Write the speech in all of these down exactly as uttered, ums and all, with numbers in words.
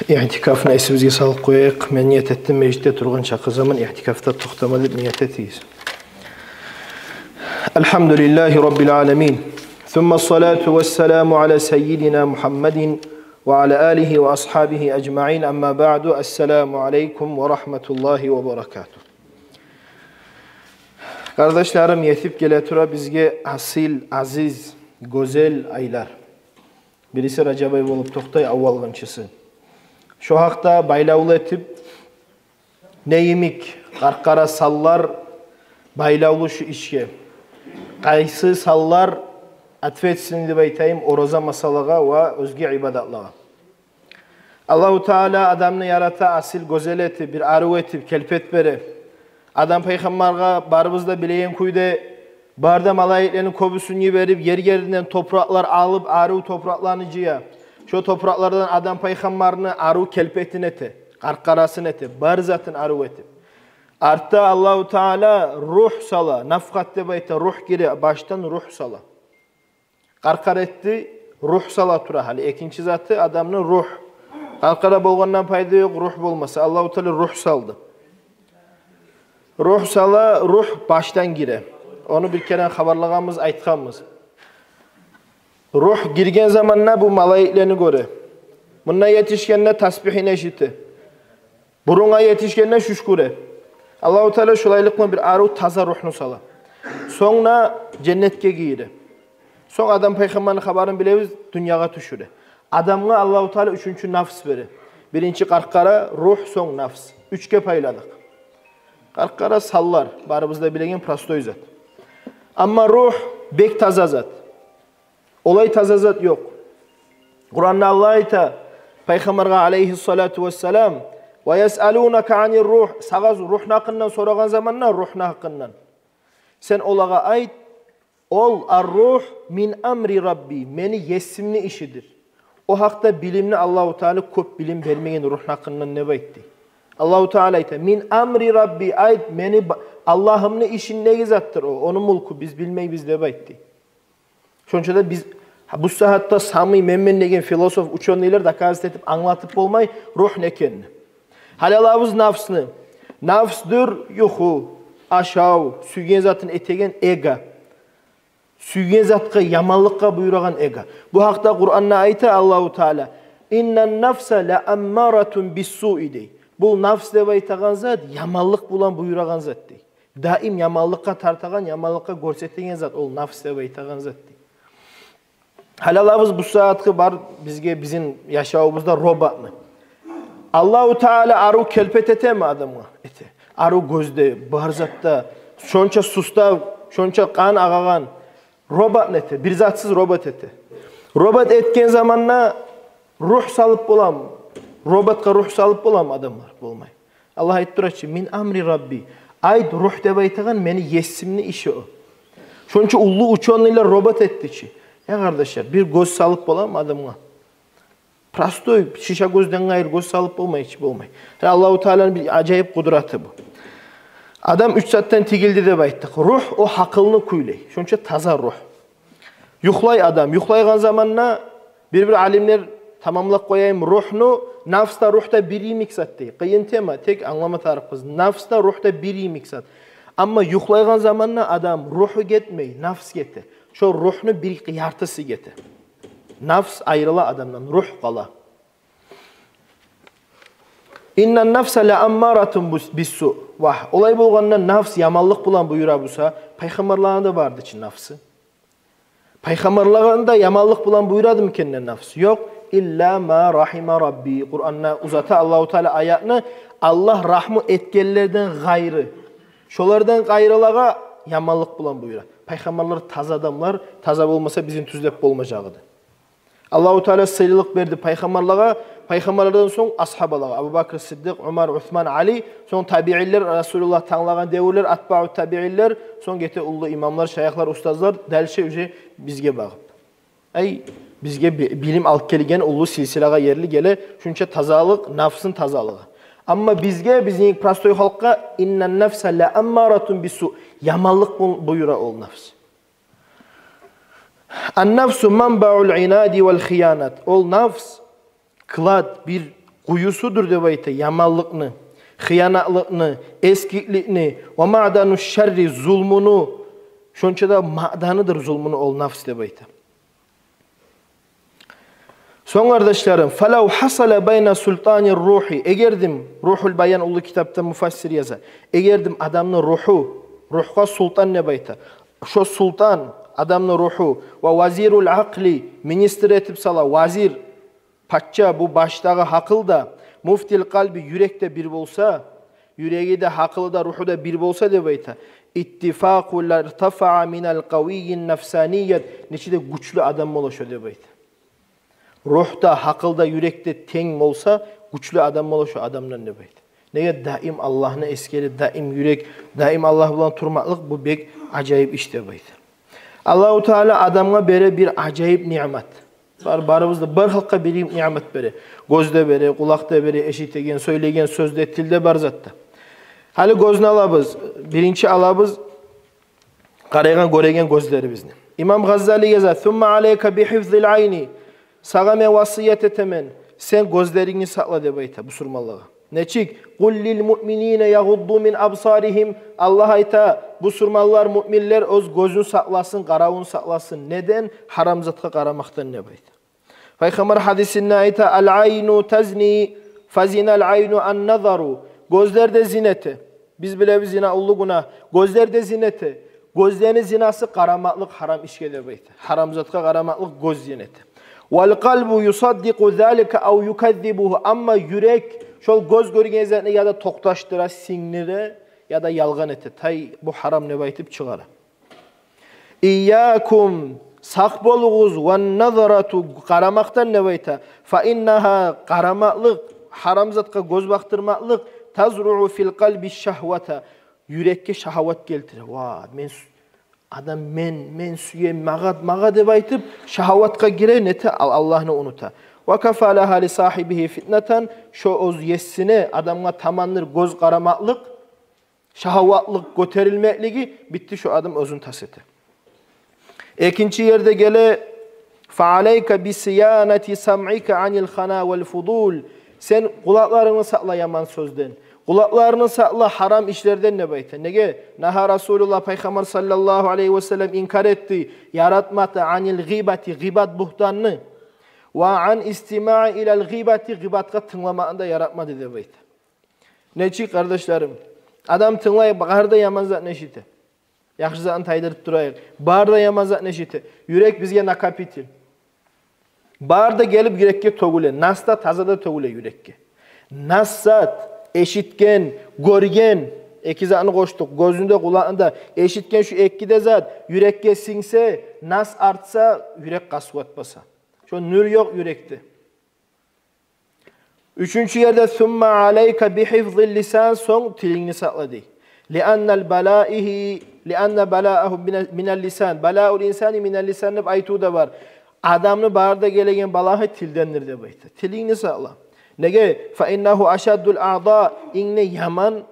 Иътикафны эсибизге салып къояйыкъ. Мен ният этдим, межитде тургъан чакъы заман иътикафда токътама деп ният этигиз. الحمد لله رب العالمين، ثم الصلاة والسلام على سيدنا محمد وعلى آله وأصحابه أجمعين، أما بعد، السلام عليكم ورحمة الله وبركاته. Къардашларым, етип геле тура бизге асил, азиз, гёзел айлар. Бириси Ражаб ай болуп токътай, аввалгъынчысы. Шо гьакъда байлавлу этип, не йимик къаркъара санлар байлавлу шу ишге? Къайсы санлар ответственный деп айтайым ораза масалагъа ва оьзге ибадатлагъа? Аллагьу Таала адамны ярата, асил гёзел этип, бир арив этип, келпет бере. Адам пайхаммаргъа барыбыз да билеген кюйде бары да малайиклени кёбюсюн йиберип, ер-еринден топуракълар алып, арив топуракъланы жыя. Шо топуракълардан Адам пайхаммарны арив келпетин эте, къаркъарасын эте, бар затын арив этип. Артда Аллагьу Таала ругь сала, нафхат деп айта, ругь гире, башдан ругь сала. Къаркъара этди, ругь сала тура гьали. Экинчи заты адамны ругь. Къаркъара болгъандан пайда ёкъ, ругь болмаса. Аллагьу Таала ругь салды. Ругь сала, ругь башдан гире. Ону бир керен хабарлагъанбыз, айтгъанбыз. Ругь гирген заманда бу малайиклени гёре. Мунда етишгенде тасбигьин эшите. Бурунгъа етишгенде шюшкюре. Аллагьу Таала шолайлыкъ булан бир арив таза ругьну сала. Сонг да женнетге гийире. Сонг Адам пайхаммарны хабарын билебиз, дюньягъа тюшюре. Адамгъа Аллагьу Таала уьчюнчю нафс бере. Биринчи къаркъара, ругь, сонг нафс. Уьчге пайладыкъ. Къаркъара санлар, барыбыз да билеген простой зат. Амма ругь бек таза зат. Олай таза зат ёкъ. Къуранда Аллагь айта пайхаммаргъа алайгьиссалату вассалам: «Ва ясъалунака анир ругь». Сагъа ругьну гьакъындан сорагъан заманда, ругьну гьакъындан, сен олагъа айт: «Ол, ар-ругь мин амри Рабби, мени есимни ишидир». О гьакъда билимни Аллагьу Таала кёп билим бермеген ругьну гьакъындан деп айтды. Аллагьу Таала айта: «Мин амри Рабби», айт, мени ба-, Аллагьымны ишиндеги затдыр о, ону мюлкю, биз билмейбиз деп айтды. Шонча да биз, гьа, бу сагьатда самый менмен деген философ, учёныйлар доказать этип, англатып болмай ругь не экенни. Гьали алабыз нафсны. Нафсдыр юху, ашав, сюйген затын этеген эго. Сюйген затгъа, яманлыкъгъа буюрагъан эго. Бу гьакъда Къуранда айта Аллагьу Таала: «Иннан нафса ла аммаратун биссуи», дей. Бу нафс деп айтагъан зат яманлыкъ булан буюрагъан зат, дей. Даим яманлыкъгъа тартагъан, яманлыкъгъа гёрсетеген зат, ол нафс деп айтагъан зат, дей. Гьали алабыз бу сагьатгъы бар бизге, бизин яшавубузда роботну. Аллагьу Таала арив келпет этеми адамгъа? Эте. Арив гёзде, бар затда, шонча сустав, шонча къан агъагъан. Роботну эте, бир затсыз робот эте. Робот этген заманда ругь салып боламы? Роботгъа ругь салып боламы адамлар? Болмай. Аллагь айтып тура чы: «Мин амри Рабби». Айт, ругь деп айтагъан мени есимни иши о. Шонча уллу учёныйлар робот этди чи. Я къардашлар, бир гёз салып боламы адамгъа? Простой шиша гёзден къайры гёз салып болмай чы, болмай. Гьали Аллагьу Тааланы бир ажайып къудраты бу. Адам уьч затдан тигилди деп айтдыкъ. Ругь, о гьакъылны кюйлей. Шонча таза ругь. Юхлай адам. Юхлайгъан заманда бир-бир алимлер, тамамлап къояйым, ругьну, нафс да, ругь да бир йимик зат дей. Къыйын тема, тек англама тарыкъбыз. Нафс да, ругь да бир йимик зат. Амма юхлайгъан заманда адам ругьу гетмей, нафс гете. Шо ругьну бир яртысы гете. Нафс айрыла адамдан, ругь къала. «Иннан нафса ла аммаратун бис-, биссу». Вагь, олай болгъанда нафс яманлыкъ булан буюра буса, пайхаммарланы да барды чы нафсы. Пайхаммарланы да яманлыкъ булан буюрадымы экен нафс? Ёкъ. «Илла ма рахима Рабби». Къуранда узата Аллагьу Таала аятны, Аллагь рагьму этгенлерден къайры. Шолардан къайрылагъа яманлыкъ булан буюра. Пайхаммарлар таза адамлар, таза болмаса бизин тюзлеп болмажагъы эди. Аллагьу Таала сыйлылыкъ берди пайхаммарлагъа, пайхаммарлардан сонг асгьабалагъа: Абу Бакр Сиддикъ, Умар, Усман, Али, сонг табиинлер, Расулуллагь танглагъан девюрлер, атбаъу табиинлер, сонг гете уллу имамлар, шайыхлар, устазлар, дальше уже бизге багъып. Ай, бизге би-, билим алып гелген уллу силсилагъа ерли геле, шунча тазалыкъ, нафсын тазалыгъы. Амма бизге, бизин простой халкъгъа: «Иннан нафса ла аммаратун биссу». Яманлыкъ бу-, буюра ол нафс. «Ан-нафсу манбаъул инади вал хиянат». Ол нафс клад, бир къуюсудур деп айта яманлыкъны, хыянатлыкъны, эсгикликни, ва маъдану шарри, зулмуну, шонча да маъданыдыр зулмуну ол нафс деп айта. Сонг, къардашларым, фалав хасала байна султани рухи, эгердим, Рухул Баян уллу китапда муфассир яза, эгердим адамны руху, рухгъа султан деп айта, шо султан, адамны руху, ва вазирул акъли, министр этип сала, вазир, пача, бу башдагъы гьакъыл да, муфтил къалби, юрек де бир болса, юреги де, гьакъылы да, руху да бир болса деп айта, иттифакъу лартафаа минал къавийин нафсаният, нече де гючлю адам бола шо деп айта. Рух да, гьакъыл да, юрек де тенг болса, гючлю адам бола шо адамдан деп айта. Неге? Даим Аллагьны эсгере, даим юрек, даим Аллагь булан турмакълыкъ, бу бек ажайып иш деп айта. Аллагьу Таала адамгъа бере бир ажайып ниъмат. Бар, барыбызда бар халкъгъа бир ниъмат бере. Гёз де бере, къулакъ да бере, эшитеген, сёйлеген сёз де, тил де, бар зат да. Гьали гёзню алабыз, биринчи алабыз къарайгъан, гёреген гёзлерибизни. Имам Гъаззали яза: сумма алайка бихифзил айни. Сагъа мен васият этемен, сен гёзлерингни сакъла деп айта бусурманлагъа. Нечик? Къул лил муъминина ягъудду мин абсаригьим. Аллагь айта, бусурманлар, муъминлер оьз гёзюн сакъласын, къаравун сакъласын. Неден? Гьарам затгъа къарамакъдан деп айта. Пайхаммар гьадисинде айта: ал айну тазни, фазинал айну ан назару. Гёзлер де зина эте. Биз билебиз, зина уллу гюнагь. Гёзлер де зина эте. Гёзлени зинасы къарамакълыкъ гьарам ишге деп айта. Гьарам затгъа къарамакълыкъ гёз зина эте. Вал къалбу юсаддикъу залика ав юказзибугьу. Амма юрек шол гёз гёрген затны я да токъташдыра, сингдире, я да ялгъан эте. Тай, бу гьарам деп айтып чыгъара. Ийякум, сакъ болугъуз, ван назарата, къарамакъдан деп айта. Фа иннагьа, къарамакълыкъ, гьарам затгъа гёз бакъдырмакълыкъ, тазруу фил къалби шагьвата, юрекге шагьват гелтире. Ва, мен сю-, адам, мен, мен сюемен, магъа, магъа деп айтып, шагьватгъа гире, нете, ал-, Аллагьны унута. Ва кафа лагьа ли сагьибигьи фитнатан, шо оьз есине, адамгъа тамандыр гёз къарамакълыкъ, шагьватлыкъ гётерилмеклиги, битди, шо адам оьзюн тас эте. Экинчи ерде геле: фа алайка би сиянати самъика анил хана вал фудул. Сен къулакъларынгны сакъла яман сёзден, къулакъларынгны сакъла гьарам ишлерден деп айта. Неге? Нагьа Расулуллагь, Пайхаммар саллаллагьу алайгьи ва саллам инкар этди, яратмады, анил гъибати, гъибат, бугьтанны, ва ан истимаи илал гъибати, гъибатгъа тынгламакъны да яратмады деп айта. Нечик, къардашларым? Адам тынглай, бары да яман затны эшите. Яхшы затны тайдырып турайыкъ. Бары да яман затны эшите. Юрек бизге накопитель. Бары да гелип юрекге тёгюле. Нас да, таза да тёгюле юрекге. Нас зат, эшитген, гёрген, эки затны къошдукъ. Гёзню де, къулакъны да. Эшитген, шу эки де зат юрекге сингсе, нас артса, юрек къасват баса. Шо нюр ёкъ юрекде. Уьчюнчю ерде: сумма алайка би хифзил лисан, сонг тилингни сакъла дей. Лианнал балаихи, лианна балаагьу мина-, минал лисан, балаул инсани минал лисан деп айтыв да бар. Адамны бары да гелеген балагьы тилдендир деп айта. Тилингни сакъла. Неге? Фа иннагьу ашаддул аъда, инг де яман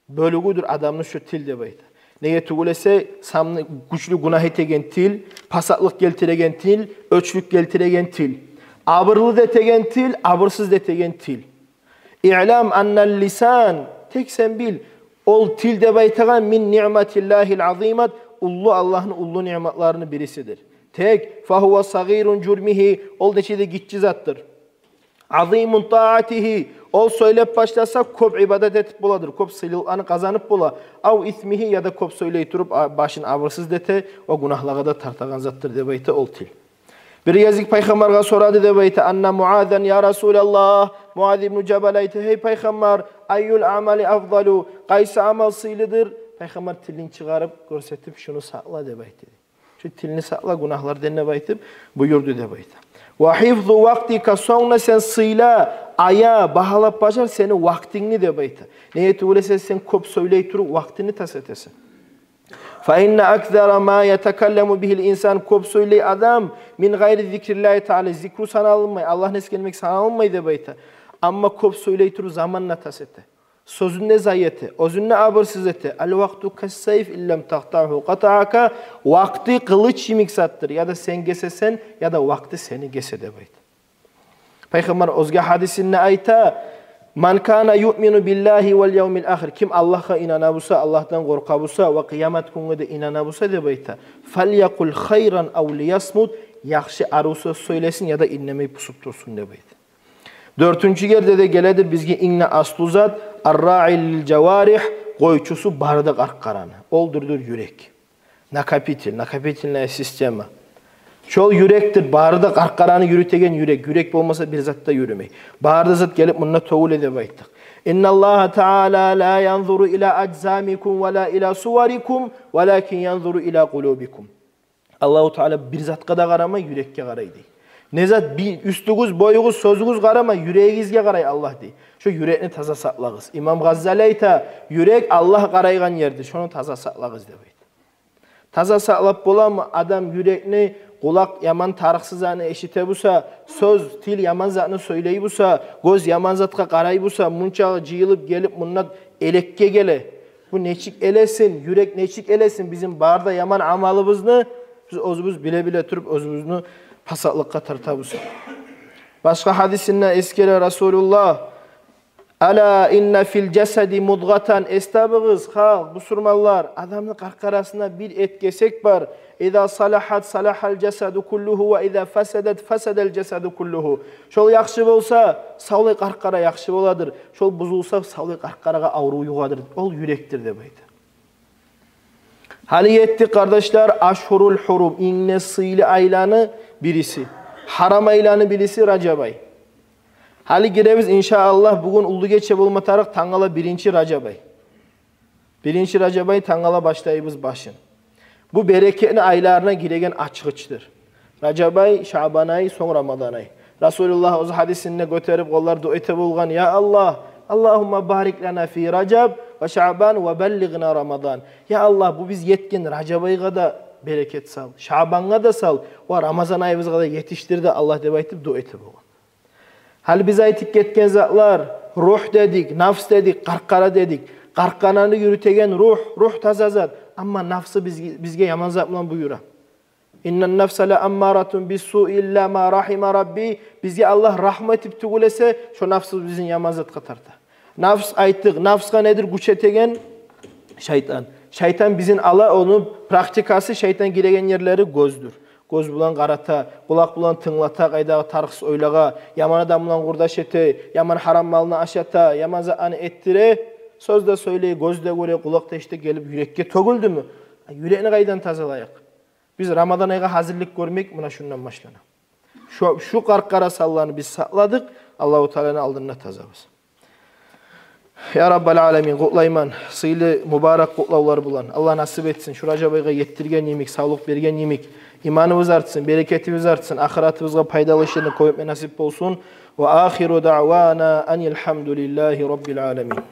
бёлюгюдюр адамны шу тил деп айта. Неге тюгюл эсе, самны гючлю гюнагь этеген тил, пасатлыкъ гелтиреген тил, оьчлюк гелтиреген тил. Абырлы да этеген тил, абырсыз да этеген тил. Иълам аннал лисан, тек сен бил, ол тил деп айтагъан мин ниъматиллагьил азимат, уллу Аллагьны уллу ниъматларыны бирисидир. Тек, фагьува сагъирун журмигьи, ол нече де гиччи затдыр. Азимун таатигьи, ол сёйлеп башласа, кёп ибадат этип боладыр, кёп сыйлылыкъланы къазанып бола. Ав исмигьи, яда кёп сёйлей туруп, а, башын абырсыз да эте ва гюнагьлагъа да тартагъан затдыр деп айта ол тил. Бир гезик Пайхаммаргъа сорады деп айта, анна Муазан, я Расулаллагь, Муаз ибну Жабал айта, гьей Пайхаммар, айюл амали афдалу, къайсы амал сыйлыдыр? Пайхаммар тилин чыгъарып, гёрсетип, шуну сакъла деп айтды. Шу тилни сакъла гюнагьлардан деп айтып буюрду деп айта. Ва хифзу вакътика, сонг да сен сыйла, ая, багьалап бажар сени вакътингни деп айта. Неге тюгюл эсе сен кёп сёйлей туруп вакътини тас этесен. Фа инна аксара ма ятакалламу бигьил инсан, кёп сёйлей адам, мин гъайри зикриллагьи таала, зикру саналынмай, Аллагьны эсгермек саналынмай деп айта. Амма кёп сёйлей туруп заманны тас эте. Сёзюн де зая эте, оьзюн де абырсыз эте. Ал вакъту кассайф, иллам такътаъгьу къатаъака. Вакъти къылыч йимик затдыр. Яда сен гесесен, яда вакъти сени гесе деп айта. Пайхаммар оьзге гьадисинде айта: «Ман кана юъмину биллагьи вал явмил ахир». Ким Аллагьгъа инана буса, Аллагьдан къоркъа буса ва къыямат гюнге де инана буса, деп айта, «фалякъул хайран ав лиясмут», яхшы, арив сёз сёйлесин яда иннемей пусуп турсун, деп айта. Дёртюнчю ерде де геледир бизге инг де аслу зат: «Ар-раи лил жаваригь», къойчусу бары да къаркъараны. Олдур, дюр, юрек. Накопитель, накопительная система. Шол юрекдир, бары да къаркъараны юрютеген юрек. Юрек болмаса, бир зат да юрюмей. Бары да зат гелип мунда тёгюле деп айттыкъ. «Инналлагьа таала ла янзуру ила ажсамикум ва ла ила суварикум, валакин янзуру ила къулубикум». Аллагьу Таала бир затгъа да къарамай, юрекге къарай, дей. Не зат, бир уьстюгюз, боюгъуз, сёзюгюз къарамай, юрегигизге къарай Аллагь, дей. Шо юрекни таза сакълагъыз. Имам Гъаззали айта: «Юрек Аллагь къарайгъан ердир, шону таза сакълагъыз», — деп айта. Таза сакълап боламы адам юрекни? Къулакъ яман тарыкъсыз затны эшите буса, сёз, тил яман затны сёйлей буса, гёз яман затгъа къарай буса, мунчагъы жыйылып гелип мунда элекге геле. Бу нечик элесин, юрек нечик элесин бизин бары да яман амалыбызны, биз оьзюбюз биле-биле туруп оьзюбюзню пасатлыкъгъа тарта буса. Башгъа гьадисинде эсгере Расулуллагь: «Ала инна фил жасади мудгъатан». Эс табыгъыз, халкъ, бусурманлар, адамны къаркъарасында бир эт, гесек бар. «Иза салахат салахал жасаду куллугьу ва иза фасадат фасадал жасаду куллугьу». Шол яхшы болса, савлай къаркъара яхшы боладыр. Шол бузулса, савлай къаркъарагъа аврув югъадыр. Ол юрекдир, деп айта. Гьали етти, къардашлар, ашгьурул гьурум, инг де сыйлы айланы бириси, гьарам айланы бириси Ражаб ай. Гьали гиребиз, иншааллагь, бугюн уллу гече болма тарыкъ, тангала биринчи Ражаб ай. Биринчи Ражаб ай, тангала башлайбыз башын. Бу берекетни айларына гиреген ачгъычдыр. Ражаб ай, Шаъбан ай, сонг Рамадан ай. Расулуллагь оьзю гьадисинде гётерип къоллар, дуа эте болгъан: «Я Аллагь, Аллагьумма барик лана фи Ражаб ва Шаъбан ва баллигъна Рамадан». Я Аллагь, бу биз етген Ражаб айгъа да берекет сал, Шаъбангъа да сал ва Рамазан айыбызгъа да етишдир де, Аллагь, деп айтып дуа эте болгъан. Гьали биз айтып гетген затлар, ругь дедик, нафс дедик, къаркъара дедик. Къаркъараны юрютеген ругь, ругь таза зат. Амма нафсы бизге, бизге яман зат булан буюра. «Иннан нафса ла аммаратун биссуи илла ма рахима Рабби». Бизге Аллагь рагьму этип тюгюл эсе, шо нафсы бизин яман затгъа тарта. Нафс, айтдыкъ, нафсгъа недир гюч этеген? Шайтан. Шайтан бизин ала, ону практикасы, шайтан гиреген ерлери гёздюр. Гёз булан къарата, къулакъ булан тынглата, къайдагъы тарыкъсыз ойлагъа, яман адам булан къурдаш эте, яман гьарам малны ашата, яман затланы этдире, сёз де сёйлей, гёз де гёре, къулакъ да эшите, гелип юрекге тёгюлдюмю? Юрекни къайдан тазалайыкъ? Биз Рамадан айгъа гьазирлик гёрмек муна шундан башлана. Шу, шу къаркъара санланы биз сакъладыкъ, Аллагьу Тааланы алдында тазабыз. Я Раббал аламин, къутлайман сыйлы, мубарак къутлавлар булан. Аллагь насип этсин, шу Ражаб айгъа етдирген йимик, савлукъ берген йимик, иманыбыз артсын, берекетибиз артсын, ахыратыбызгъа пайдалы ишлени кёп этме насип болсун. Ва ахиру даъвана анил гьамдулиллагьи раббил аламин.